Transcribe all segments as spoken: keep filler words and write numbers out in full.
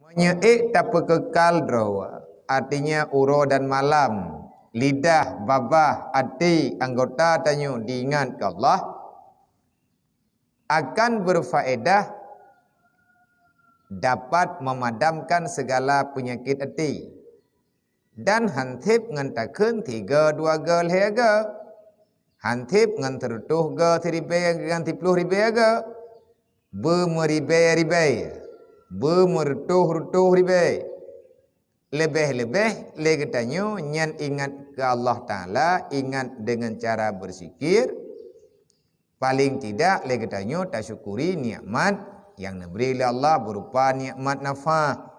Meunyoe ék tapeukekal droe, artinya uroe dan malam, lidah, babah, até, anggota tanyoe diingat keu Allah, akan berfaedah dapat memadamkan segala penyakit até. Dan han sép ngon takheun sigoe dua goe lhée goe. Han sép ngon sireutoh goe siribée ngon siploh ribée goe. Beumeuribée-ribée, beumeureutoh-reutoh ribée. Leubeh-leubeh lé geutanyoe nyan ingat keu Allah Taala, ingat deungon cara beurzikir. Paleng tidak lé geutanyoe tasyukuri nikmat nyang neubri lé Allah beurupa nikmat nafah.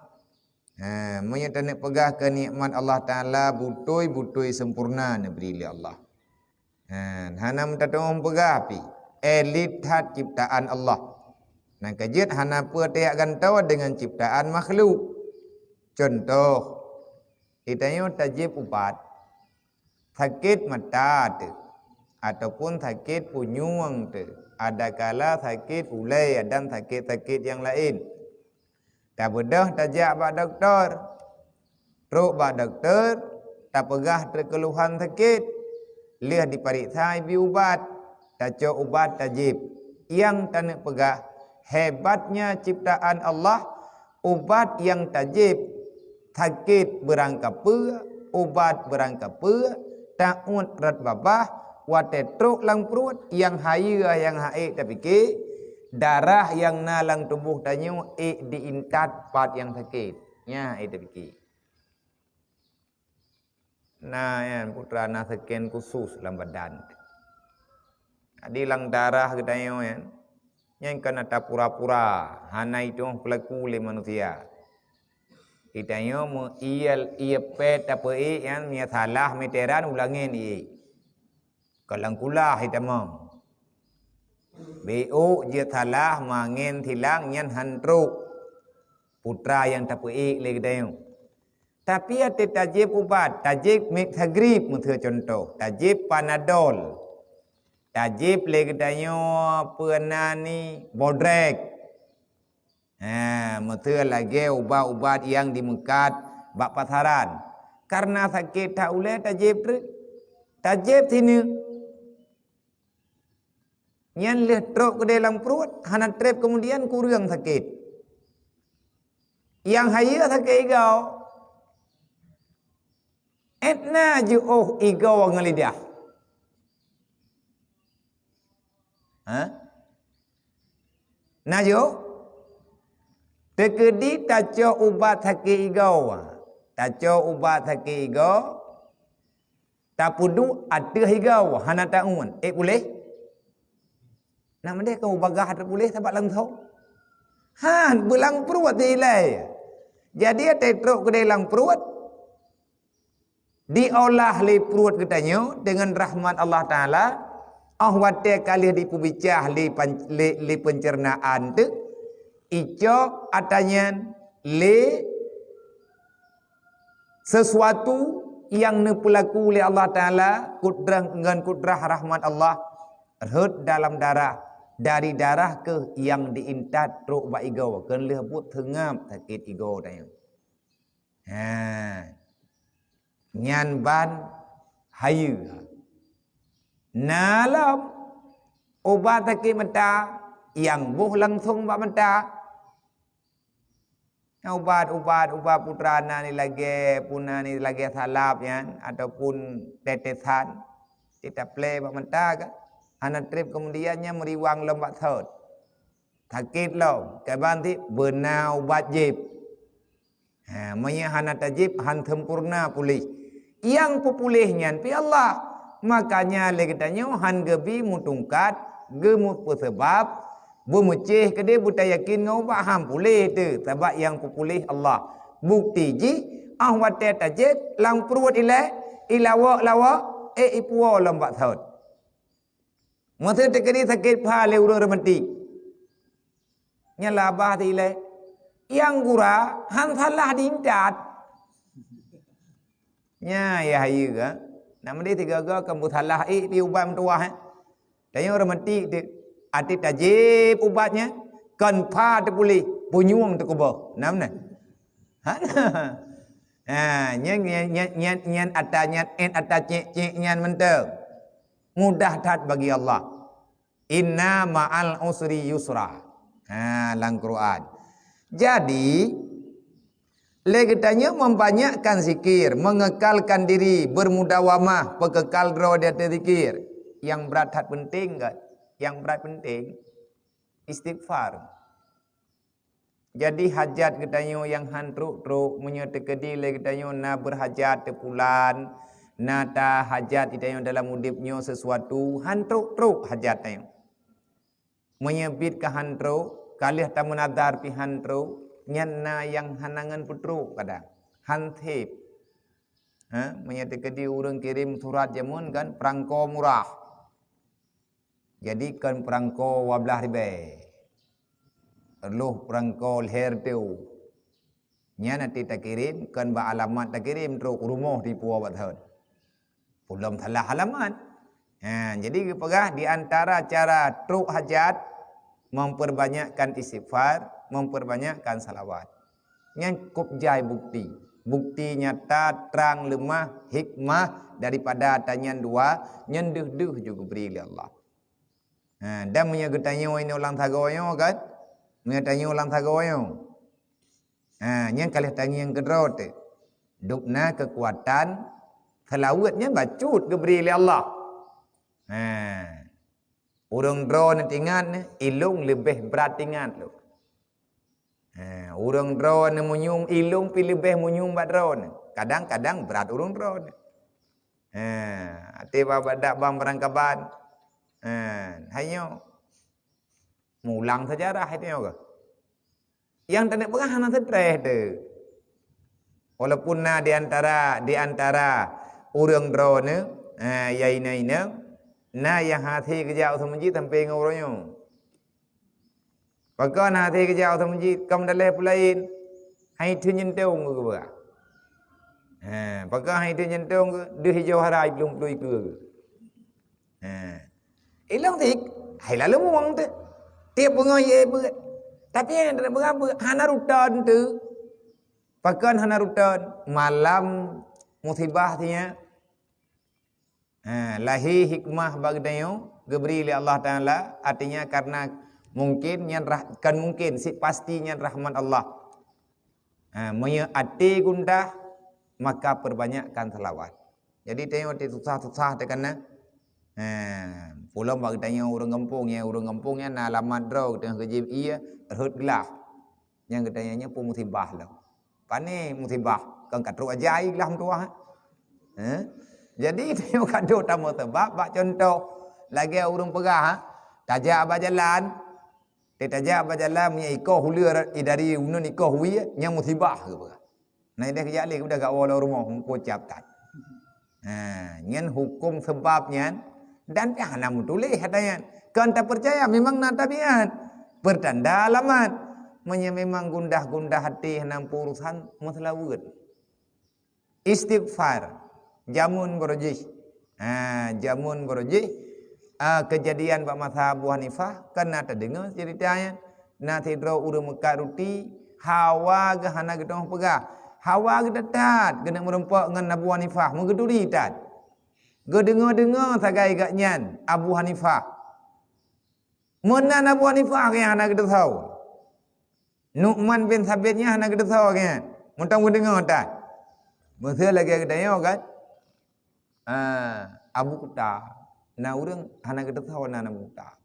Ha, meunyoe taneuk peugah keu nikmat Allah Taala beutôi-beutôi sempurna neubri lé Allah. Ha, hana meutateu'oh peugah pih, elit that ciptaan Allah. Nyang ka jeuet hana peue tajak gantoe deungon ciptaan makhluk. Cuntoh, geutanyoe tajieb ubat, sakét mata teuh, ataupun sakét punyueng teuh, adakala sakét ulée dan sakét-sakét nyang laén. Tabeudôh tajak bak dokto. Trok bak dokto, tapeugah teukeuluhan sakét. Lheueh jipareksa jibi ubat, tacok ubat tajieb. Nyang taneuk peugah, hebatnya ciptaan Allah, ubat nyang tajieb sakét beurangkapeue, ubat beurangkapeue, taôt rot babah, watée trok lam pruet nyang hayeue nyang han ék tapike, darah nyang na lam tuboh tanyoe ék jiintat pat nyang sakét. Nyan ék tapike. Na nyan, putra, na scan khusus lam badan. Jadi lam darah geutanyoe nyan, nyan kon ata pura-pura, hana jitu'oh peulaku lé manusia. Geutanyoe meu-, ie, ie pet tapeuék nyan, meunyo salah meteran ulangén ie. Kon lam kulah itamong. Bék jeuet salah, mangén silang nyan han trok putra nyang tapeuék lé geutanyoe. Tapi watée tajieb ubat, tajieb Mixagrip, miseu cuntoh, tajieb Panadol, tajieb lé geutanyoe peue nan ni, Bodrek. Ha, miseu lagée ubat-ubat nyang jimeukat bak pasaran. Kareuna sakét that ulée tajieb treuk. Tajieb sineuk. Nyan lheueh trok keudeh lam pruet, hana treb keumudian kureueng sakét. Nyang hayeue sakét igoe. Étna jiôh igoe ngon lidah. Ha? Na jiôh? Teukeudi tacok ubat sakét igoe. Tacok ubat sakét igoe, tapeuduek ateueh igoe, hana taôt. Ék puléh? Nak meudeh keu bagah ateueh puléh sabab langsong. Han, beulang pruet ilée. Jadi, watée trok keudeh lam pruet, diolah lé pruet geutanyoe deungon rahmat Allah Taala, óh watée ka lheueh jipeubicah lé pan-, lé, lé pencernaan teuh, icok ata nyan lé sesuatu nyang neupeulaku lé Allah Taala, kudrah ngon kudrah rahmat Allah, rhot dalam darah, dari darah keuh nyang jiintat trok bak igoe, kon lheueh buet seungab sakét igoe tanyoe. Ha. Nyan ban hayeue. Na lom ubat sakét mata nyang boh langsong bak mata. Ubat, ubat, ubat putra na ni lagée, puna ni lagée salab nyan, ataupun tetesan, titaplé bak mata kan. Hana treb keumudian nyan meuriwang lom bak sot. Sakét lom, kaban sit beuna ubat jieb. Ha, meunyoe hana tajieb, han sempurna puléh. Nyang peupuléh nyan pih Allah. Makanya lé geutanyoe han geubi meutungkat, geumeupeusabab, beumeucéh keudeh beutayakin ngon ubat han puléh teuh, sabab nyang peupuléh Allah. Bukti jih, óh watée tajieb lam pruet ilée, ilawok-lawok, ék ipuwoe lom bak sot. Meuseuteukeudi sakét pha lé ureuëng reumatik. Nyan labah ti ilée. Nyang gura han salah diintat. Nya ya hayeue ka. Nak meudeh tiga-tiga kan beusalah ék pi ubat meutuwah, eh. Tanyoe reumatik teuh. Até tajieb ubat nyan, kon pha teupuléh, punyueng teukuboh. Nam na? Hana. Ha, nyan, nyan, nyan, nyan, nyan ata, nyan et ata cek-cek nyan mantong. Mudah that bagi Allah. Inna ma'al usri yusra. Ha, lam Quran. Jadi, lé geutanyoe membanyakkan zikir, mengekalkan diri, bermudawamah, pekekal droe di ateueh zikir. Nyang brat that penting kan? Nyang brat penting istighfar. Jadi hajat geutanyoe nyang han trok-trok, meunyoe teukeudi lé geutanyoe na beurhajat teupulan, na ta hajat geutanyoe dalam udeb nyoe sesuatu, han trok-trok hajat tanyoe. Meunyoe biet ka han trok, ka lheueh tameunadhar pih han trok, nyan na nyang hana ngon peutrok kadang, han sép. Ha, meunyoe teukeudi ureuëng kirém surat jameun kan, peurangko murah. Jadi kon peurangko dua blaih ribèe. Reuloh peurangko lhèe reutôh. Nyan até takirém, kon bak alamat takirém, trok rumoh tipu bak thon. Peulom salah alamat. Ha, jadi geupeugah di antara cara trok hajat, memperbanyakkan istighfar, memperbanyakkan salawat. Nyan kop jai bukti. Bukti nyata, trang, leumah, hikmah daripada ata nyan dua, nyan deuh-deuh ju geubri lé Allah. Ha, dan meunyoe geutanyoe inoe lam sagoe nyoe kan? Meunyoe tanyoe lam sagoe nyoe. Ha, nyan ka lheueh tangieng keudroe teuh. Dub na keukuatan seulaweuet nyan bacut geubri lé Allah. Ha. Ureuëng droeneuh teuingat nyoe, ilong leubeh brat teuingat lom. Ha, ureuëng droeneuh meunyum, ilong pih leubeh meunyum bak droeneuh. Kadang-kadang brat ureuëng droeneuh. Ha, até bak dak bang barangkaban. Ha, hai nyoe. Mulang sejarah itu nyoe. Nyang taneuk peugah hana stres teuh. Walaupun na di antara, di antara ureuëng droeneuh, eh, ya inong-inong, na nyang hase geujak u meuseujid sampai ngon uroe nyoe. Pakon hase geujak u meuseujid, ka meudaleh peulaén, hai theun nyentong geupeugah. Eh, pakon hai theun nyentong geu, deuh ijo harai plueng-plueng ikeue geu. Ha. Ilong sik, hai lalu mueng teuh. Tiep beungoh ye beuet. Tapi nyang taneuk beurabeuet hana ruton teuh. Pakon hana ruton? Malam musibah teuh nyan. Ha, lahé hikmah bak geutanyoe geubri lé Allah Taala, artinya karena mungkin nyan rah-, kan mungkin, si pasti nyan rahmat Allah. Ha, meunyoe até gundah, maka perbanyakkan salawat. Jadi tanyoe até susah-susah teuh kana. Ha, pulom bak geutanyoe ureuëng gampông, nyang ureuëng gampông nyan na alamat droe geutanyoe geujép ie rhot glah. Nyang geutanyoe nyoe peue musibah lom. Pane musibah, kon ka trok ajai glah meutuwah. Ha? Jadi tanyoe ka dok tamong sabab bak contoh lagée ureuëng peugah, ha? Tajak bak jalan, Teutajak bak jalan meunyoe ikoh uleue dari uneun ikoh wie, nyan musibah geupeugah. Na ideh geujak lé geupeugah gak woe lam rumoh, meuko cap that. Ha, nyan huköm seubab nyan dan pih hana meutuléh ata nyan. Kon tapeucaya memang na tabiat, peurtanda alamat. Meunyoe memang gundah-gundah até hana peurusan, meuseulaweuet. Istighfar jameun baroe jih. Ha, jameun baroe jih, a, keujadian bak masa Abu Hanifah, kan na tadeungoe ceurita nyan. Na sidroe ureuëng meukat ruti, hawa geuh hana geuteumé peugah. Hawa geuh that-that geuneuk meurumpok ngon Abu Hanifah, meugeuturi that. Geudeungoe-deungoe sagai geuh nyan Abu Hanifah. Meunan Abu Hanifah nyang hana geuteusoe. Nu'man bin Sabit nyan hana geuteusoe nyan. Mantong geudeungoe that. Meuseu lagée geutanyoe kan? Ah, Abu Kuta. Na ureuëng hana geuteusoe nan Abu Kuta.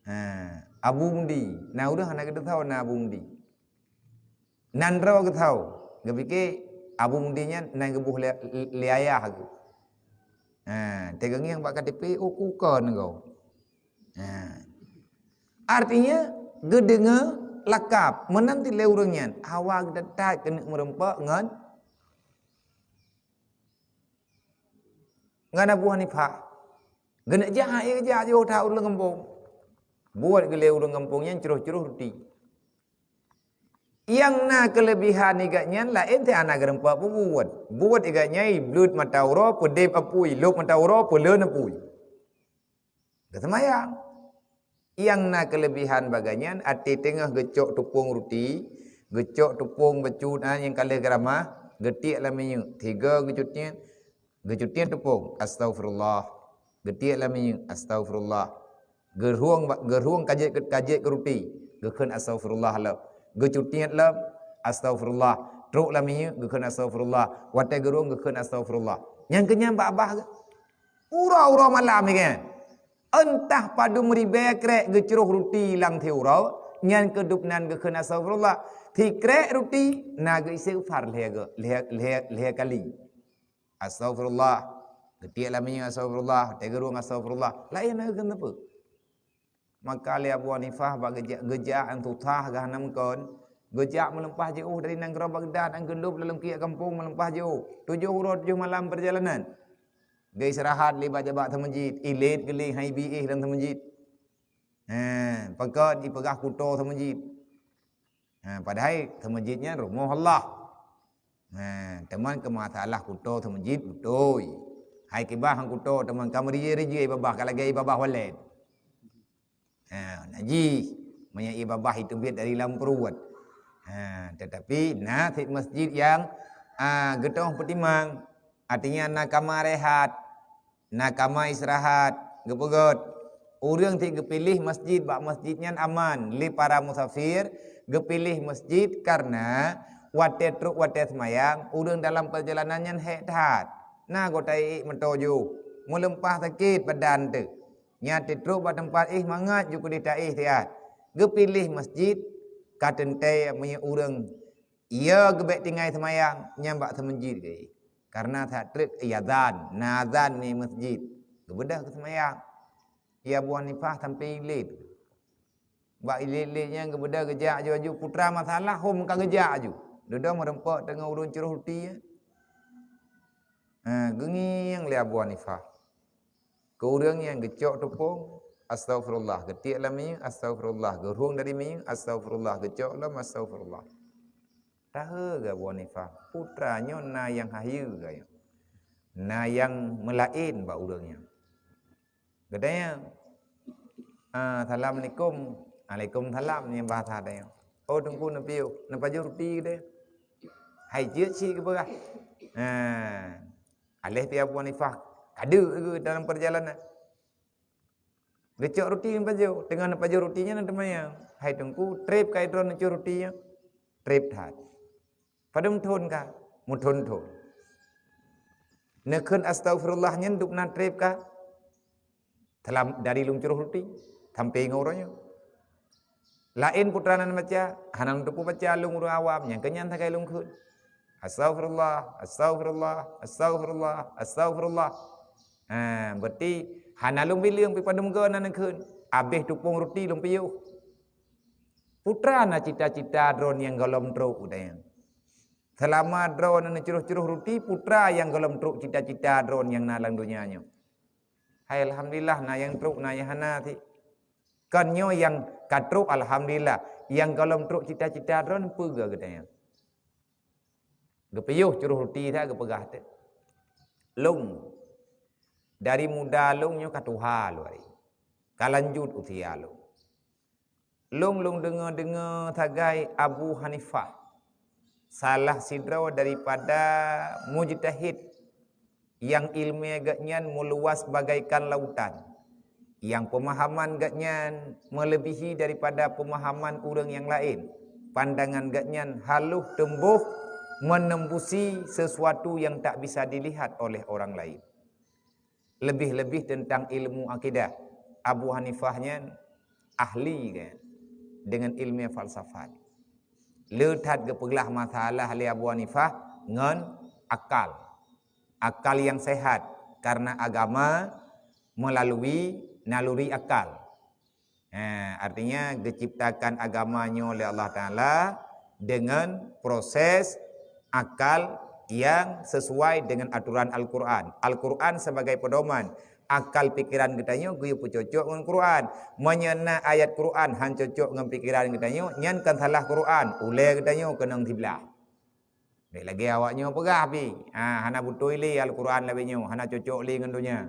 Ha, Abu Mudi. Na ureuëng hana geuteusoe nan Abu Mudi. Nan droe geuteusoe, geupike Abu Mudi nyan nan geuboh lé, lé ayah geuh. Ha, teugeungieng bak K T P, oh, ku kon geuh. Ha. Artinya, geudeungoe lakab, meunan cit lé ureuëng nyan, hawa geuh that-that keuneuk meurumpok ngon, ngon Abu Hanifah. Geuneuk jak, jak jiôh that ureuëng gampông. Buet geuh lé ureuëng gampông nyan croh-croh ruti. Nyang na keuleubehan igak nyan laén teuh hana geurumpok peubuet. Buet igak nyan iblot mata uroe, peudeb apui, lôb mata uroe, peulon apui. Geuseumayang. Nyang na keuleubehan bagai nyan, até teungoh geucok tupông ruti, Geucok tupông bacut, ah, nyang ka lheueh geuramah, geutiek lam minyeuk. Tiga geucutiet, geucutiet tupông, astaghfirullah. Geutiek lam minyeuk, astaghfirullah. Geurueng ba-, geurueng kajét keu, kajét keu ruti, geukheun astaghfirullah lom. Geucutiet lom, astaghfirullah. Trok lam minyeuk, geukheun astaghfirullah. Watée geurueng, geukheun astaghfirullah. Nyang keunyan babah geuh. Uroe-uroe malam nyan. Entah padum ribée krek geucroh ruti lam thée uroe, nyan keuh dubnan geukheun astaghfirullah. Tikrek ruti, na geuistighfar lhée geu-, lhée, lhée, lhée kali. Astaghfirullah. Geutiek lam minyeuk astaghfirullah, watée geurueng astaghfirullah. Laén na geukheun teupeu. Maka lé Abu Hanifah bak geujak, geujak nyang susah geuh hana meukeuen, geujak meuleumpah jiôh dari nanggroe Baghdad nyang geulôb lam kiek gampông meuleumpah jiôh. Tujoh uroe tujoh malam peurjalanan. Geuistirahat lé bak jabak seumeujid, ilét geuh lé hai bi éh lam seumeujid. Ha, pakon ipeugah kuto seumeujid. Ha, padahai seumeujid nyan rumoh Allah. Ha, teuma keu masalah kuto seumeujid beutôi. Hai kiban han kuto teuma ka meurijai-rijai babah ka lagée babah walet. Ha, najih. Meunyoe ié babah iteubiet dari lam pruet. Ha, tetapi na cit masjid nyang, a, geutanyoe peutimang. Artinya na kama rehat, na kama istirahat, geupeugét. Ureuëng cit geupiléh masjid bak masjid nyan aman lé para musafir, geupiléh masjid karena watée trok watée seumayang, ureuëng dalam peurjalanan nyan hék that. Na gota ék meutojoh, meuleumpah sakét badan teuh. Nyan teutrok bak teumpat éh mangat ju keudeh taéh siat. Geupiléh masjid ka teuntée meunyoe ureuëng, ya, geubek tinggai seumayang nyan bak seumeujid geuéh. Karena that treuk ya azan, na azan di masjid. Geubeudôh keu seumayang. Ya Abu Hanifah sampai ilét. Bak ilét-ilét nyan geubeudôh geujak aju-aju putra masalah hom ka geujak aju. Dudoe meureumpok teungoh ureuëng cruh ruti. Ha, geungieng lé Abu Hanifah. Keu ureuëng nyang geucok tupông, astaghfirullah. Geutiek lam minyeuk, astaghfirullah. Geurueng dari minyeuk, astaghfirullah. Geucok lom, astaghfirullah. Tahe geuh Abu Hanifah, putra nyoe na nyang hayeue geuh nyoe. Na nyang meulaén bak ureuëng nyoe. Geutanyong, "Ah, assalamualaikum." "Alaikumsalam," nyan bahasa tanyoe. "Oh, Teungku, neupiôh, neupajoh ruti geutanyoe?" Hai jeuet cit geupeugah. Ha. Aléh pih Abu Hanifah, ka deuk geuh dalam peurjalanan. Geucok ruti neupajoh, teungoh neupajoh ruti nyan na teuma nyang, "Hai Teungku, trép ka droe neucok ruti nyoe?" "Trép that." "Padum thon ka?" "Meuthon-thon." "Neukheun astaghfirullah nyan dubna trép ka?" "Teulam-, dari lôn cruh ruti sampai ngon uroe nyoe." "Laén putra nan baca?" "Hana lôn teupeu baca, lôn ureuëng awam, nyang keunyan sagai lôn kheun. Astaghfirullah, astaghfirullah, astaghfirullah, astaghfirullah." Ha, berarti hana lôn bileueng pih padum goe nan kheun. Abéh tupông ruti lôn piôh. Putra na cita-cita droe nyang gohlom trok udeb. Seulama droe na neucroh-croh ruti, putra nyang gohlom trok cita-cita droe nyang na lam donya nyoe. Hai, alhamdulillah, na nyang trok, na nyang hana cit. Kon nyoe nyang ka trok, alhamdulillah. Nyang gohlom trok cita-cita droen peue geutanyoe? Geupiôh croh ruti that geupeugah teuk. Lôn, dari muda lôn nyoe ka tuha lôn. Ka lanjut usia lôn. Lôn, lôn deungoe-deungoe sagai Abu Hanifah, salah sidroe daripada mujtahid nyang iéleumé geuhnyan meuluwas bagaikan lautan, nyang peumahaman geuhnyan meuleubihi daripada peumahaman ureuëng nyang laén. Pandangan geuhnyan haloh teumbôh meuneumbusi sesuatu nyang tak bisa dilihat oleh orang lain. Leubeh-leubeh teuntang ilmu akidah. Abu Hanifah nyan ahli kan deungon iéleumé falsafat. Le that geupeuglah masalah lé Abu Hanifah ngon akal. Akal nyang sehat, karena agama melalui naluri akal. Ha, artinya geuciptakan agama nyoe lé Allah Taala deungon proses akal nyang sesuai deungon aturan Al-Quran. Al-Quran sebagai pedoman, akal pikiran geutanyoe geuyue peucocok ngon Quran. Meunyoe na ayat Quran han cocok ngon pikiran geutanyoe, nyan kon salah Quran, ulée geutanyoe keunong siblah. Bék lagée awak nyoe peugah pih, "Ah, hana beutôi lé Al-Quran lagée nyoe, hana cocok lé ngon donya."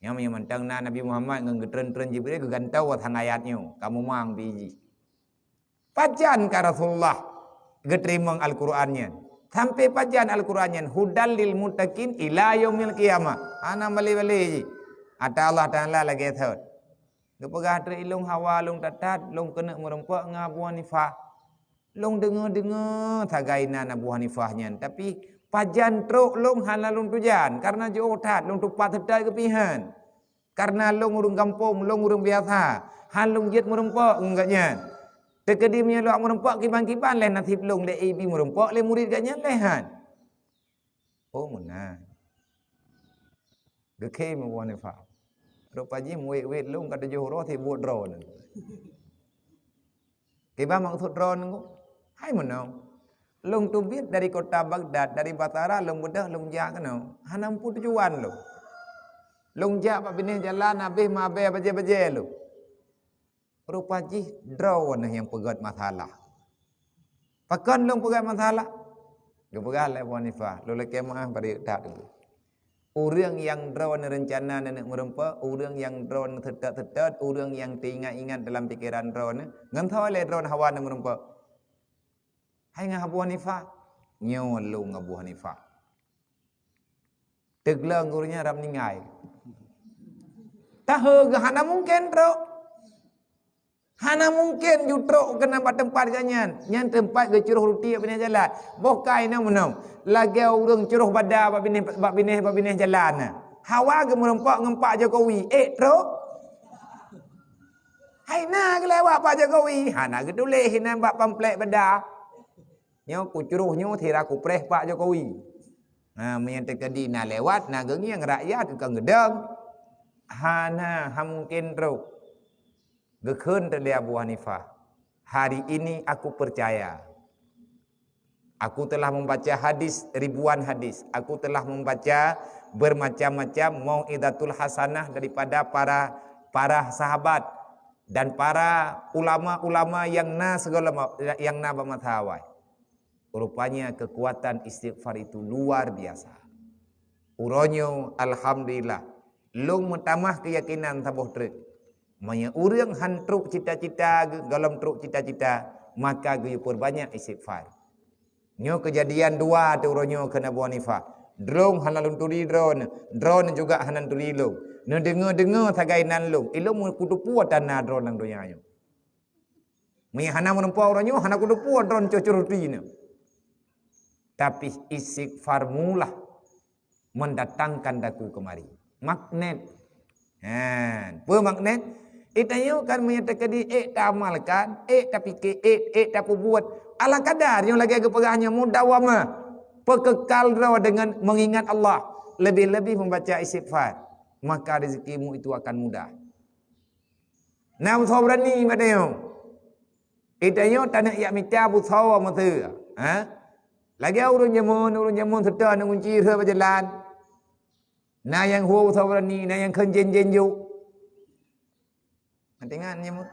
Nyang meunyoe mantong na Nabi Muhammad ngon geutreun-treun Jibril geugantoe watang ayat nyoe, ka mumang pih jih. Pajan ka Rasulullah geuteurimong Al-Qur'an nyan. Sampai pajan Al-Qur'an nyan, hudal lil muttaqin ila yaumil qiyamah. Hana balé-balé jih. Ata Allah Taala lagée thot. Geupeugah trok ilong hawa lôn that-that, lôn keuneuk meurumpok ngon Abu Hanifah. Lôn deungoe-deungoe sagai nan Abu Hanifah nyan, tapi pajan trok lôn hana lôn tujan, kareuna jiôh that lôn tupat seutôt geupihan. Kareuna lôn ureuëng gampông, lôn ureuëng biasa, han lôn jeuet meurumpok ngon gobnyan. Teukeudi meunyoe lôn meurumpok kiban-kiban lé naseb lôn lé ibi meurumpok lé murit gobnyan lé han. Oh meunan. Geukhem Abu Hanifah. Rupa jih muet-wet lôn ka tujoh uroe sibuk droeneuh. Kiban maksud droeneuh? Hai meunoe. Lôn teubiet dari kota Baghdad, dari Basra lôn beudôh lôn jak keunoe. Hana muphom tujuan lôn. Lôn jak bak binéh jalan habéh mabée bajée-bajée lôn. Rupa jih droeneuh nyang peugét masalah. Pakon lôn peugét masalah? Geupeugah lé Abu Hanifah, lôn lakée meuáh bari that teungku. Ureuëng nyang droeneuh reuncana neuneuk meurumpok, ureuëng nyang droeneuh seutôt-seutôt, ureuëng nyang teuingat-ingat dalam pikeran droeneuh, ngon soe lé droeneuh hawa neuneuk meurumpok? Hai ngon Abu Hanifah? Nyoe lôn Abu Hanifah. Teugleng gurée nyan rab ninggai. Tahe geuh hana mungken trok. Hana mungken ju trok keunan bak teumpat gobnyan. Nyan teumpat geucroh ruti bak binéh jalan. Boh kai na meunoe. Lagée ureuëng croh bada bak binéh, bak binéh, bak binéh jalan na. Hawa geumeurumpok ngon Pak Jokowi. Ék trok? Hai na geulewat Pak Jokowi. Hana geutuléh inan bak pamflet bada. Nyoe kucroh nyoe sira kupreh Pak Jokowi. Ha, meunyoe teukeudi na lewat, na geungieng rakyat kon geudong. Hana, han mungken trok. Geukheun lé Abu Hanifah, "Hari ini aku percaya. Aku telah membaca hadis, ribuan hadis. Aku telah membaca bermacam-macam mau'izatul hasanah daripada para, para sahabat dan para ulama-ulama yang na segala ma-, yang na bak masa awai." Rupanya kekuatan istighfar itu luar biasa. Uroe nyoe, alhamdulillah, lôn meutamah keuyakinan saboh treuk. Meunyoe ureuëng han trok cita-cita geuh, gohlom trok cita-cita, maka geuyue peurbanyak istighfar. Nyoe keujadian dua teuh uroe nyoe kheun Abu Hanifah. Droeneuh hana lôn turi droeneuh, droeneuh juga hana turi lôn. Neudeungoe-deungoe sagai nan lôn, ilôn meukuteupue tana droeneuh lam donya nyoe. Meunyoe hana meurumpok uroe nyoe, hana kuteupue droeneuh cocok ruti nyoe. Tapi istighfar mulah mendatangkan daku kemari. Magnet. Ha, peue magnet? Ita nyoe kan meunyoe teukeudi ék taamalkan, ék tapike, ék, ék tapeubuet. Ala kadar nyoe lagée geupeugah nyoe mudawamah. Peukekal droe dengan mengingat Allah, lebih-lebih membaca istighfar, maka rezekimu itu akan mudah. Na beusoe beurani bak tanyoe. Di tanyoe taneuk jak mita beusoe meuteue. Ha? Lagée ureuëng jameun, ureuëng jameun seutôt aneuk gunci rhot bak jalan. Na nyang hue beusoe beurani, na nyang kheun jén-jén jok. Ingat jameun.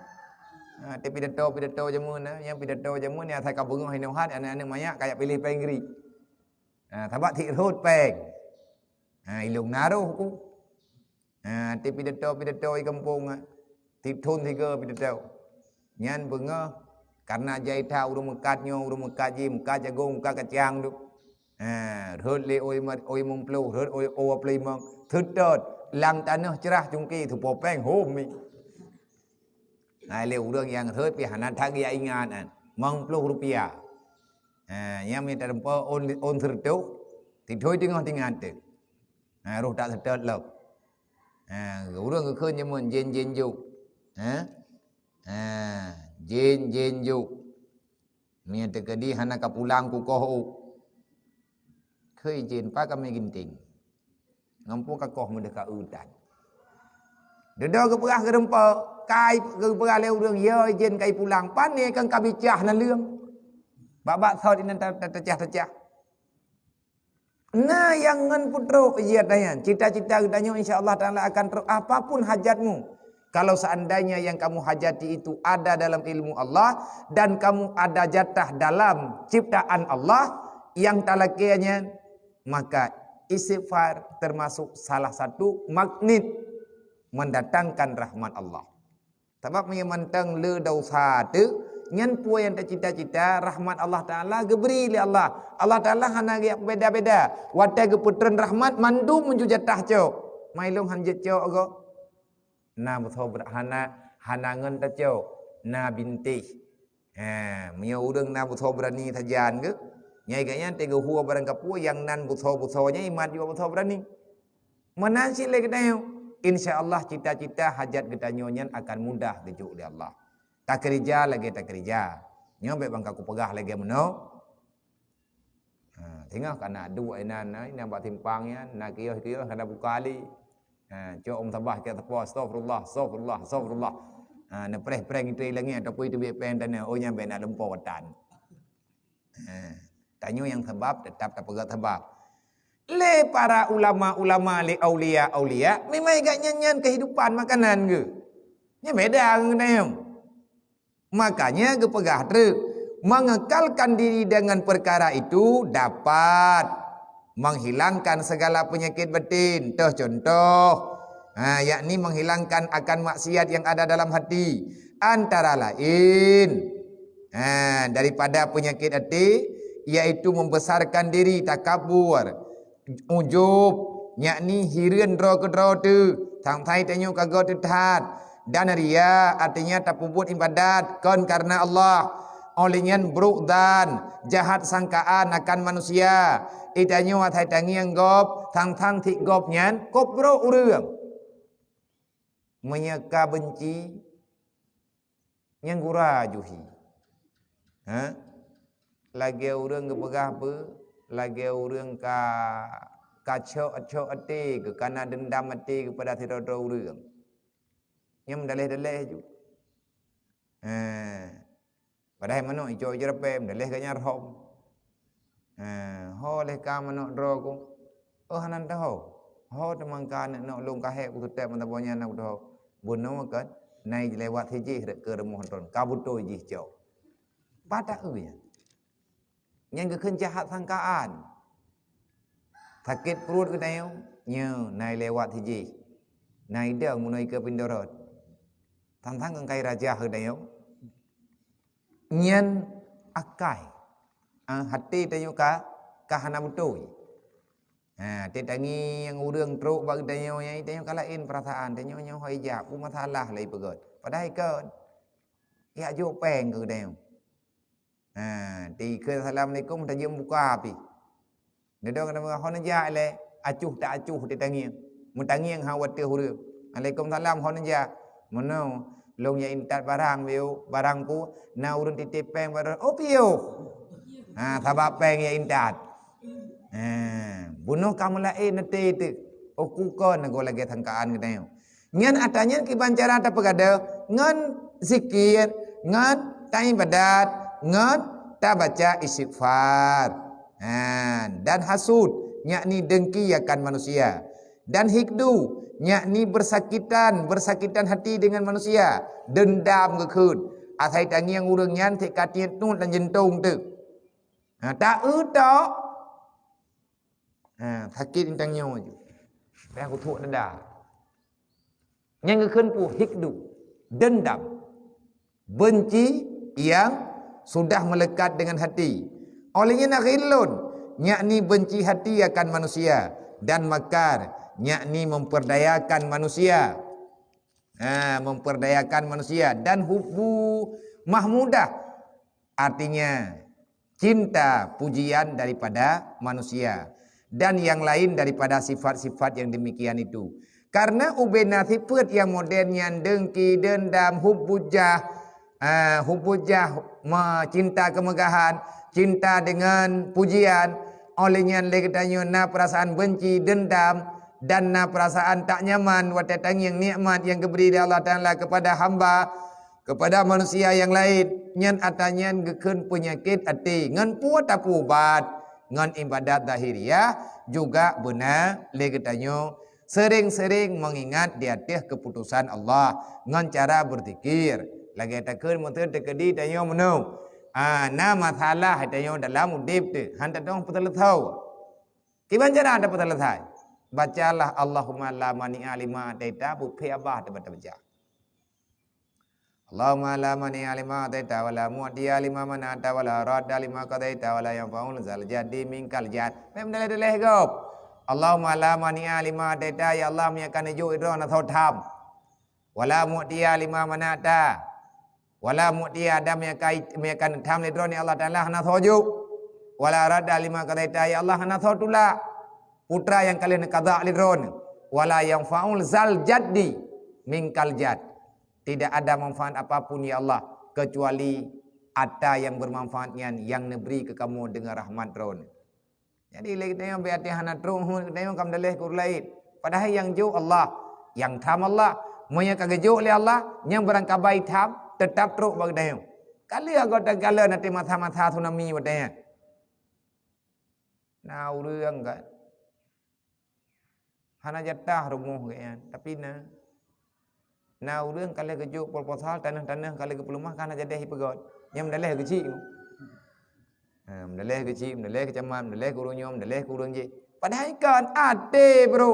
Ha, teupidato-pidato jameun na, nyang pidato jameun nyang asai ka beungoh inoe hat, aneuk-aneuk manyak ka jak piléh péng gri. Ha, sabab tiep rhot péng. Ha, ilong na roh ku. Ha, tiep pidato-pidato di gampông, ha. Tiep thon sigoe pidato. Nyan beungoh, kareuna jai that ureuëng meukat nyoe, ureuëng meukat jih, meukat jagong, meukat kacang tu. Ha, rhot lé oi ma-, oi limong ploh, rhot oi, oi dua ploh limong. Seutôt, lam tanoh crah cungke, teupo péng, hom mi. Hai lé ureuëng nyang rhot pih hana that geujak ingat, kan. Limong ploh rupiah. Ha, nyang mita teumpo ôn, ôn seureutôh, tithoi teungoh tingan teuh. Ha, roh that seutôt lom. Ha, ureuëng geukheun jameun jén-jén jok. Ha? Ha, jén-jén jok. Meunyoe teukeudi hana ka pulang kukoh ôk. Kheun jén, pat kamoe ginting. Ngon peue ka koh meudeh ka eu tan. Dudoe geupeugah geurumpok, kai geupeugah lé ureuëng, "Yo, jén kai pulang." Pane kan ka bicah naleueng. Bak-bak thot inan ta-, ta-, tacah-tacah. Na nyang ngon peutrok jih nyan. Cita-cita geutanyoe insya Allah Taala akan trok apapun hajatmu. Kalau seandainya yang kamu hajati itu ada dalam ilmu Allah dan kamu ada jatah dalam ciptaan Allah yang talakée nyan, maka istighfar termasuk salah satu magnet mendatangkan rahmat Allah. Sabab meunyoe mantong le dosa teuh, Nyan peue nyang tacita-cita, rahmat Allah Taala geubri lé Allah. Allah Taala hana geubeda-beda. Watée geupeutreun rahmat, mandum meunjujatah cok. Mai lôn han jeuet cok goe. Na beusoe beura-, hana, hana ngon tacok, na bintéh. Ha, meunyoe ureuëng na beusoe beurani sajan geuh, nyai gobnyan teuh geuhue barang kapeue nyang nan beusoe-beusoe nyan imat jua beusoe beurani. Meunan cit lé geutanyoe, insya Allah cita-cita hajat geutanyoe nyan akan mudah geujok lé Allah. Takeurija lagée takeurija. Nyoe bék ban kakupeugah lagée meunoe. Ha, singoh ka na duek inan, na inan bak simpang nyan, na kios-kios ka na buka lé. Ha, cok ôm sabah cok teupeu, "Astagfirullah, astagfirullah, astagfirullah." Ha, neupreh-preh itu ilang nyan ataupun itu biek péng tanah, oh nyan bék na lumpoe tan. Ha, tanyoe nyang sabab tetap tapeugah sabab. Lé para ulama-ulama, lé aulia-aulia, memang gak nyan-nyan kehidupan makanan geuh. Nyan beda ngon tanyoe. Makanya geupeugah treuk, mengekalkan diri dengan perkara itu dapat menghilangkan segala penyakit batin. Toh contoh, ha, yakni menghilangkan akan maksiat yang ada dalam hati. Antara lain, ha, daripada penyakit hati, yaitu membesarkan diri, takabur, ujub, yakni hireuen droe keudroe teuh, sampai tanyoe ka goe teuh that. Dan ria, artinya tapeubuet ibadat kon karena Allah. Oleh nyan brok dan jahat sangkaan akan manusia. Itanyoe asai tangieng gob, sang-sang sit gob nyan kop brok ureuëng. Meunyoe ka benci, nyang gura juhi. Ha? Lagée ureuëng geupeugah peue? Lagée ureuëng ka, ka cok-cok até geuh, ka na deundam até geuh pada sidroe-droe ureuëng. Nyang meudaléh-daléh ju. Ha. Padahai manok icok jerapée, meudaléh geuh nyan rhom. Ha, ho lé ka manok droe ku. Oh, hana teuho. Ho teuma ka aneuk nok lôn ka hék kuteutép meutabong nyan na kuteuho. Bunoe kan, nai lewat sijih rek keu rumoh droen. Ka beutôi jih cok. Pat taeu nyan. Nyan geukheun jahat sangkaan. Sakét pruet geutanyoe, nyoe nai lewat sijih. Nai dong bunoe ikeue pintoe rot. Tang-tang keukai rajah geutanyoe. Nyan akai. Ah, hati tanyoe ka, ka hana beutôi. Ha, até tangieng ureuëng trok bak geutanyoe, nyang tanyoe ka laén peurasaan, tanyoe nyoe hoi jak, peue masalah lé ipeugét. Padahai kon. Yak jok péng keu geutanyoe. Ha, tikheun assalamualaikum, tajeuem buka pih. Dedong keuneuk hon jak lé, acuh tak acuh até tangieng. Meutangieng hawat teuh ureuëng. Alaikumsalam hon jak. Meunoe, lôn jak intat barang biu, barang ku, na ureuëng titip péng bak droe. Oh, piôh. Ha, sabab péng jak intat. Ha, bunoe ka meulaén até teuh. Oh, ku kon nagoe lagée sangkaan geutanyoe. Nyan atra nyan kiban cara tapeugadôh ngon zikir, ngon taibadat, ngon tabaca istighfar. Ha, dan hasud, yakni dengki akan manusia. Dan hikdu, yakni bersakitan, bersakitan hati dengan manusia. Dendam geukheun. Asai tangieng ureuëng nyan sikatie tut dan jentong teuh. Ha, taeu tok. Ha, sakét intan nyoe ju. Payah kuthok dada. Nyang geukheun peue? Hikdu, dendam, benci yang sudah melekat dengan hati. Oleh nyan ghillun, yakni benci hati akan manusia, dan makar, yakni memperdayakan manusia. Ha, memperdayakan manusia, dan hubbu mahmudah, artinya cinta pujian daripada manusia dan yang lain daripada sifat-sifat yang demikian itu. Karena ubena sifat yang model nyan dengki, dendam, hubbu jah, ah, hubbu jah, me-, cinta kemegahan, cinta dengan pujian, oleh nyan lé geutanyoe na perasaan benci, dendam, dan na perasaan tak nyaman watée tangieng nikmat yang geubri lé Allah Taala kepada hamba, kepada manusia yang lain, nyan atra nyan geukheun peunyakét até. Ngon peue tapeuubat? Ngon ibadat zahiriah juga beuna lé geutanyoe seuring-seuring mengingat di ateueh keuputosan Allah ngon cara beuzikir. Lagée takheun meuteun teukeudi tanyoe meunoe, ah, na masalah tanyoe dalam udeb teuh, han tatong peuteuleusoe. Kiban cara tapeuteuleusoe? Bacalah Allahumma la mani'a lima ataita, bukhe abah teuma tabaca. Allahumma la mani'a lima ataita wa la mu'tiya lima mana'ta wa la radda lima qadaita wa la yanfa'u zal jaddi minkal jadd. Mem daleh-daleh gob. Allahumma la mani'a lima ataita, ya Allah, meunyo ka neujok lé droe hana soe tham. Wa la mu'tiya lima mana'ta. Wa la mu'tiya, dan meunyo ka, meunyo ka neutham lé droe, ya Allah Taala, hana soe jok. Wa la radda lima qadaita, ya Allah, hana soe tulak putra nyang ka lheueh neukada lé droe. Wa la yanfa'u zal jaddi minkal jadd. Tidak ada manfaat apapun, ya Allah, kecuali ata nyang bermanfaat nyan nyang neubri keu kamoe deungon rahmat Droeneuh. Jadi, lé geutanyoe bèk até hana trok, heuet geutanyoe ka meudaleh keu ureueng laén. Padahai nyang jok Allah, nyang tham Allah. Meunyo ka geujok lé Allah, nyang barangkabai tham, teutab trok bak geutanyoe. Ka lheueh gob takalon até masa-masa tsunami watèe nyan. Na ureueng kan, hana jatah rumoh geuh nyan, tapi na, na ureueng ka lheueh geujok proposal, tanoh-tanoh ka lheueh geupeuleumah, ka hana jadeh jipeugöt. Nyan meudaleh keu chik. Ha, meudaleh keu chik, meudaleh keu camat, meudaleh keu ureueng nyoe, meudaleh keu ureueng jéh. Padahai kon até, bro.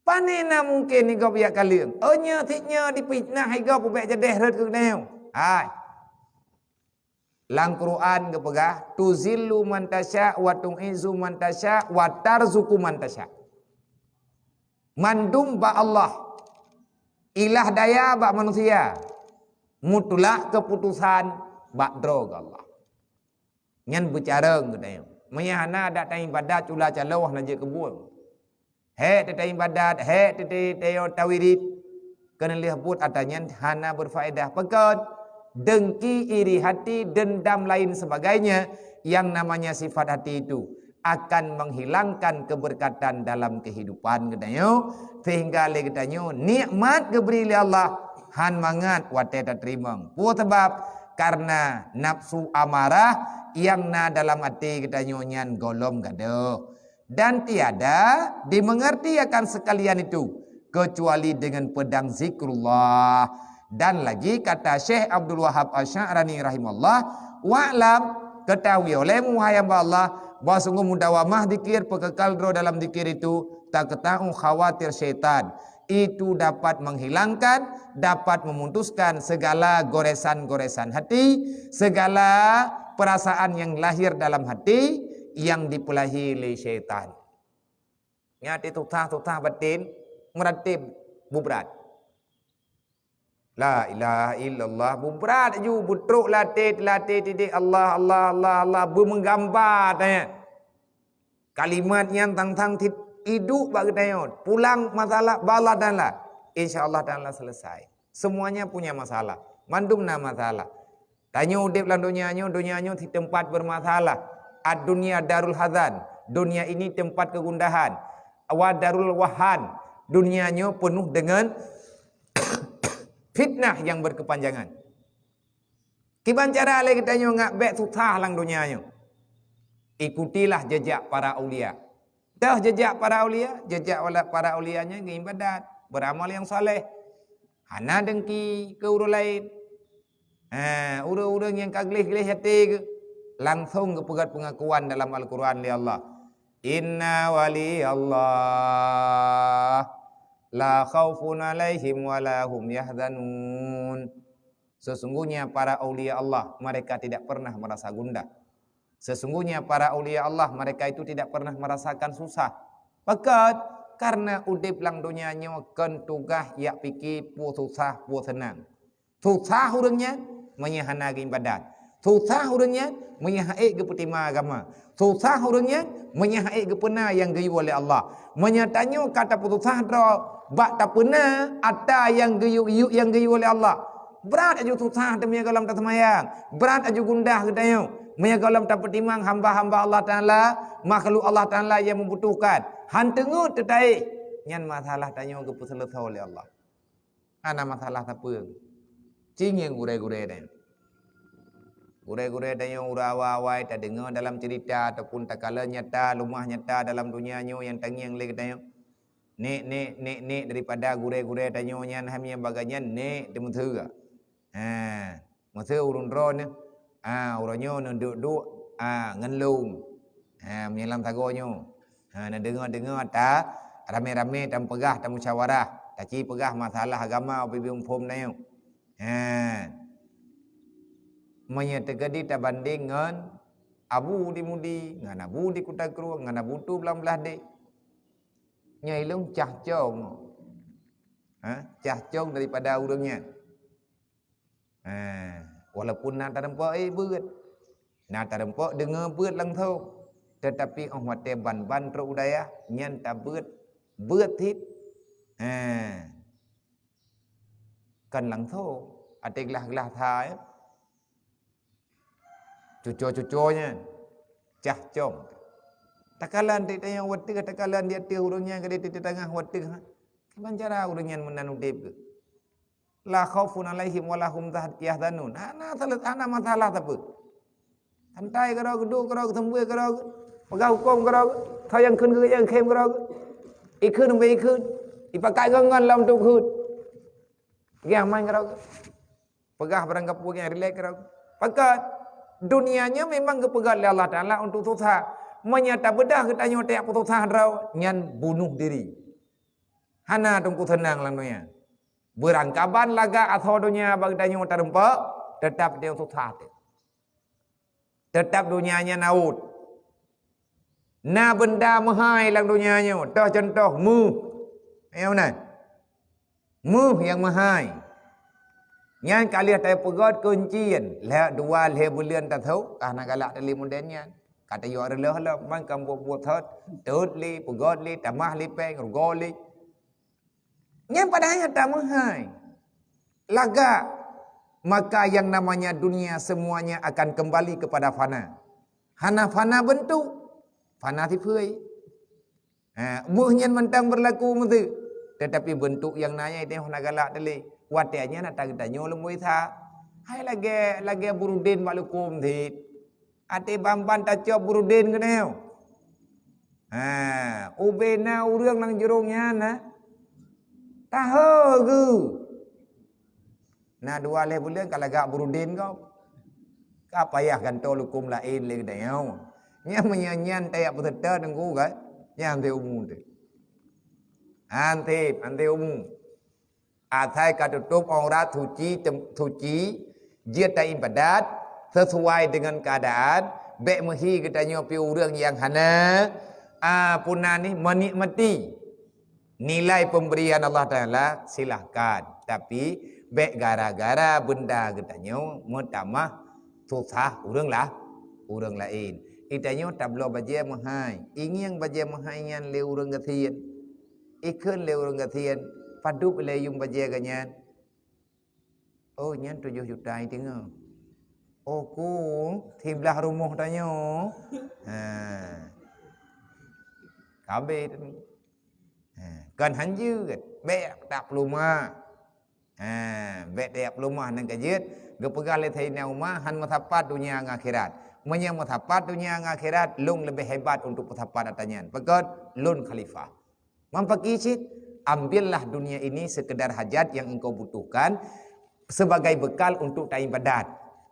Pane na mungken igob jak kaleueng? Oh, nyoe sit nyoe difitnah igob, ubek jadeh rhot keu geutanyoe. Hai. Lam Quran geupeugah, "Tuzillu man tasya wa tu'izzu man tasya wa tarzuqu man tasya." Mandum bak Allah. Ilah daya bak manusia. Mutlak keuputusan bak droe geuh Allah. Nyan beucarông geutanyoe. Meunyo hana adat taibadat cula caloh na jeuet keu buet. Hék teuta ibadat, hék teuta tawirit, keuneulheueh buet ata nyan hana berfaedah. Pakon? Dengki, iri hati, dendam lain sebagainya yang namanya sifat hati itu akan menghilangkan keberkatan dalam kehidupan geutanyoe, sehingga lé geutanyoe nikmat geubri lé Allah han mangat watée tateurimong. Peue sabab? Karena nafsu amarah nyang na dalam até geutanyoe nyan gohlom gadôh. Dan tiada dimengerti akan sekalian itu kecuali dengan pedang zikrullah. Dan lagi kata Syekh Abdul Wahab Asy-Sya'rani rahimahullah, "Wa'lam, ketahui olehmu, wahai hamba Allah, bahwa sungguh mudawamah zikir, peukekal droe dalam zikir itu, taqta'u khawatir syaitan." Itu dapat menghilangkan, dapat memutuskan segala goresan-goresan hati, segala perasaan yang lahir dalam hati yang dipeulahi lé syaitan. Nyan até susah-susah batin, meuratéb bubrat. La ilaha illallah, bubrat ju, beutrok latée, latée tidik Allah, Allah, Allah, Allah, beumeugamba tanya. Kalimat nyan tang-tang cit idup bak geutanyoe, pulang masalah bala dan la. Insya Allah Taala selesai. Semuanya punya masalah. Mandum na masalah. Tanyoe udeb lam donya nyoe, donya nyoe si teumpat bermasalah. Ad-dunya darul hazan. Dunia ini tempat kegundahan. Wa darul wahan. Dunia nyoe penuh dengan fitnah yang berkepanjangan. Kiban cara lé geutanyoe ngat bék susah lam donya nyoe? Ikutilah jejak para aulia. Toh jejak para aulia? Jejak wala-, para aulia nyan geuibadat, beuramal nyang saleh. Hana dengki keu ureuëng laén. Ha, ureuëng-ureuëng nyang ka gleh-gleh até geuh, langsong geupeugét peungakuan dalam Al-Quran lé Allah, "Inna waliyallah, la khaufun alaihim wa la hum yahzanun." Sesungguhnya para aulia Allah, mereka tidak pernah merasa gundah. Sesungguhnya para aulia Allah, mereka itu tidak pernah merasakan susah. Pakon? Karena udeb lam donya nyoe kon tugaih jak pike peue susah, peue seunang. Susah ureuëng nyan meunyo hana geuibadat. Susah ureuëng nyan meunyo han ék geupeutima agama. Susah ureuëng nyan meunyo han ék geupeuna nyang geuyue lé Allah. Meunyo tanyoe ka tapeususah droe bak tapeuna ata nyang geuyue, nyang geuyue lé Allah, brat aju susah teuh meunyo gohlom taseumayang, brat aju gundah geutanyoe meunyo gohlom tapeutimang hamba-hamba Allah Taala, makhluk Allah Taala nyang meubutuhkan. Han teungeut teuh taéh, nyan masalah tanyoe geupeuseuleusoe lé Allah. Hana masalah sapeue. Ci ngieng gurée-gurée nyan. Gurée-gurée tanyoe ureuëng awai-awai tadeungoe dalam cerita ataupun takalon nyata, leumah nyata dalam donya nyoe nyang tangieng lé geutanyoe. Nek, nek, nek, nek daripada gurée-gurée tanyoe nyan, hamieng bagai nyan nek teumeuteue. Ha, meuteue ureuëng droeneuh. Ha, uroe nyoe neuduek-duek, ha, ngon lom. Ha, meunyo lam sagoe nyoe. Ha, neudeungoe-deungoe ta ramé-ramé tameupeugah, tamusyawarah. Taci peugah masalah agama ubé-bé muphom na nyoe. Ha. Meunyoe teukeudi tabandeng ngon Abu di Mudi, ngon Abu di Kuta Krueng, ngon Abu Tu Blang Blahdeh. Nyoe ilong cah cong. Ha? Cah cong daripada ureuëng nyan. Ha, walaupun na tareumpok, eh, beuet. Na tareumpok deungoe beuet langsong. Tetapi óh watée ban-ban trok u dayah, nyan tabeuet, beuet cit. Ha. Kan langsong. Até glah-glah that, eh. Cuco-cuco nyan. Cah cong. Takalon di tayong wateuh, takalon di ateueh ureuëng nyan, ka di teuh tangah wateuh. Kiban cara ureuëng nyan meunan udeb geuh. La khaufun alaihim wa la hum zah-, yahzanun. Hana salah, hana masalah sapeue. Santai keudroe, geuduek keudroe, geuseumeubeuet keudroe, peugah huköm keudroe, soe nyang kheun keu nyang khém keudroe. Ikheun ubé ikheun, ipakat ngon-ngon lom untuk kheun. Peugah man keudroe. Peugah barang gapeue nyang rilek keudroe. Pakat, dunia nyoe memang geupeugah lé Allah Taala untuk susah. Meunyoe tabeudah geutanyoe tajak peususah droe, nyan bunoh diri. Hana teungku seunang lam dunia. Beurangkaban lagak asoe donya bak geutanyoe tareumpok, teutap tanyoe susah teuh. Teutap donya nyan awot. Na beunda meuhai lam donya nyoe, toh cuntoh méuh. Nyang meunan. Méuh nyang meuhai. Nyan ka lheueh tapeugöt keuncien, lheueh dua lheueh buleuen tasôk, ka hana galak teuh lé modern nyan. Ka tayue reuloh lom, ban ka buet-buet thot, tôt lé, peugöt lé, tamah lé péng, rugoe lé. Nyan padahai nyata meuhai. Lagak, maka yang namanya dunia semuanya akan kembali kepada fana. Hana fana beuntuk, fana sifeuet. Ha, méuh nyan mantong beurlaku meuseue, teutapi beuntuk nyang na nyan hana galak teuh lé. Watée nyan ata geutanyoe lom boh Isa. Hai lagée, lagée burudin bak lukôm cit. Até ban-ban tacok burudin keunoe. Ha, ubé na ureuëng lam jurông nyan na. Taho geuh. Na dua lheueh buleuen ka lagak burudin gob. Ka payah gantoe lukôm laén lé geutanyoe. Nyan meunyoe nyan tajak peuseutôt teungku kan. Nyan hana umu teuh. Hana, hana umu. Asai ka tutôp aurat suci, tem-, suci, jeuet taibadat sesuai dengan keadaan, bék meuhi geutanyoe pih ureuëng nyang hana, a, puna nih, menikmati nilai pemberian Allah Taala, silahkan. Tapi, bék gara-gara beunda geutanyoe meutamah susah ureuëng lah, ureuëng laén. Geutanyoe tabloe bajée meuhai, ingieng bajée meuhai nyan lé ureuëng gasien. Ikheun lé ureuëng gasien, padub lé yuem bajée geuh nyan. Oh, nyan tujoh juta i teungoh. Oh, ku, siblah rumoh tanyoe. Ha. Kabeh tu. Ha. Kon hanjeuet, bék tak peulumah. Ha, bék tajak peulumah nan ka jeuet, geupeugah lé Saidina Umar, "Han meusapat dunia ngon akhirat. Meunyoe meusapat dunia ngon akhirat, lôn leubeh hebat untuk peusapat ata nyan." Pakon? Lôn khalifah. Mampaki cit, ambillah dunia ini sekedar hajat yang engkau butuhkan sebagai bekal untuk taibadat.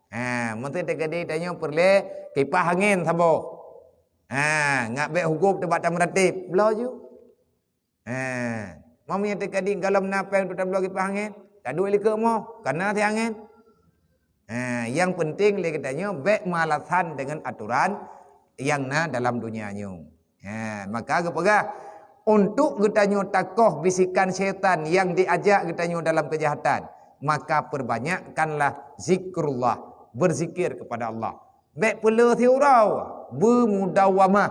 Ha, meuteuk teukeudi tanyoe peureulée kipah angén saboh. Ha, ngat bék hugop teuh bak tameuratéb. Bloe ju. Ha, meunyoe teukeudi golom na péng untuk tabloe kipah angén, taduek likot mo, kana si angén. Ha, yang penting lé geutanyoe bék meulasan dengan aturan yang na dalam dunia nyoe. Ha, maka geupeugah, untuk geutanyoe takoh bisikan syaitan yang diajak geutanyoe dalam kejahatan, maka perbanyakkanlah zikrullah, berzikir kepada Allah. Bék peuleueh siuroe, beumudawamah.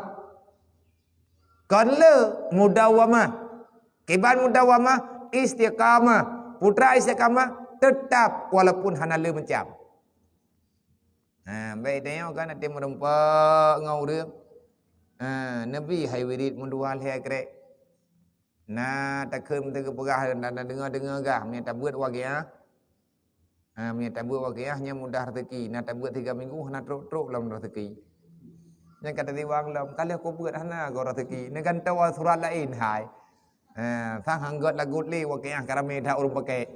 Kon le mudawamah. Kiban mudawamah, istiqamah. Putra istiqamah, tetap walaupun hana le macam. Ha, bék tanyoe kan até meurumpok ngon ureuëng. Ha, Nabi hai wirid meudua lhée krek. Na takheun teuka peugah dan, dan deungoe-deungoe gah, meunyoe tabeuet waqiah. Ha, meunyoe tabeuet waqiah nyan mudah rezeki, na tabeuet tiga minggu hana trok-trok lom rezeki. Nyan ka teusiwang lom, ka lheueh kubeuet hana goe rezeki. Na gantoe surat laén hai. Ha, sang hanggot lagot lé waqiah ka ramé that ureuëng pakai.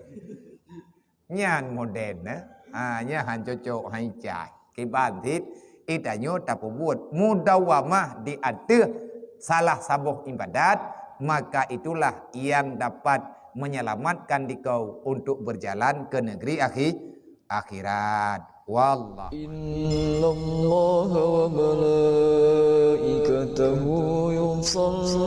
Nyan modern, eh. Ha, nyan han cocok, han icai. Kiban cit, geutanyoe tapeubuet mudawamah di ateueh salah saboh ibadat, maka itulah yang dapat menyelamatkan dikau untuk berjalan ke negeri akhi-, akhirat. Wallah. إن الله وملائكته يصلون